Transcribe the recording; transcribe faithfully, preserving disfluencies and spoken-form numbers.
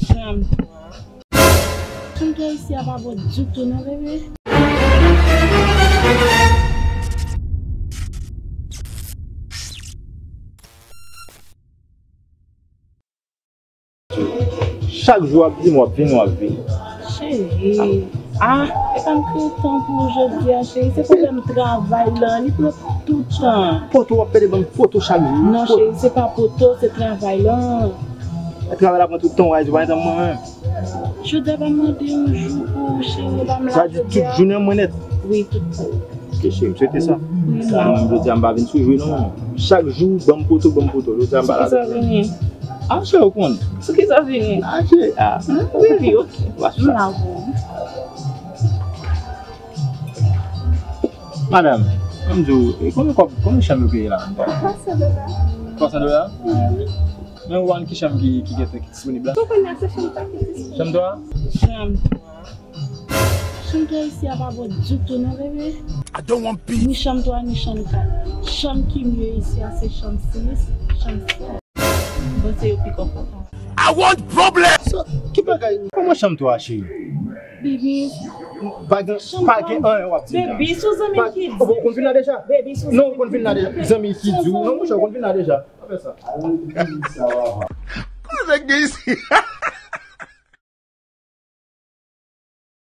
Chanm twa. Chanm twa isi a pa bon ditou non, bebe. Chak jou w ap di m w ap vini, w ap vini. Cheri, ah, e pa m kreye tan pou ou jodi a, cheri. Se pwoblèm travay lan, li pran tout tan. Poto, w ap pede ban m poto chak jou. Non, cheri, se pa poto, se travay lan. Travay la pran tout tan w, w pa janm mwen menm. Jodi a pa mande yon jou pou ou, cheri, pa m la jodi a. Sa di tout jounen mwen nèt. Wi, tout tan. Ok, cheri, m swete sa. Wi, mwen menm jodi a m pa vin sou jwe non. Chak jou, ban m poto, ban m poto. Jodi a m pa la. Sou ki sa vini? Ah, cheri, ou konn. Sou ki sa vini? Ah, cheri, ah. Hmm, baby, ok. M la pou ou. Madanm, ann di w, e konbyen kòb, konbyen chanm yo peye la? Twa san dola. Twa san dola? Wi. Men ou wè ki chanm ki, ki gentan ki disponib la? Ou konnen se chanm twa ki disponib. Chanm twa? Chanm twa. Chanm twa isi a pa bon ditou non, bebe. I don't want peace. Ni chanm twa, ni chanm kat. Chanm ki mye isi a se chanm sis, chanm sèt. M panse yo pi konfòtab. I want problem! So, ki bagay? Kòman chanm twa, cheri? Baby, pa gen, chanm pa gen anyen w ap di la. Baby, sou zanmi m ki di. Ou konn vin la deja? Baby, sou zanmi m ki di. Non, ou konn vin la deja. Zanmi ki di w. Non, monchè, ou konn vin la deja. Pa fè sa. Kòman nèg gen isi?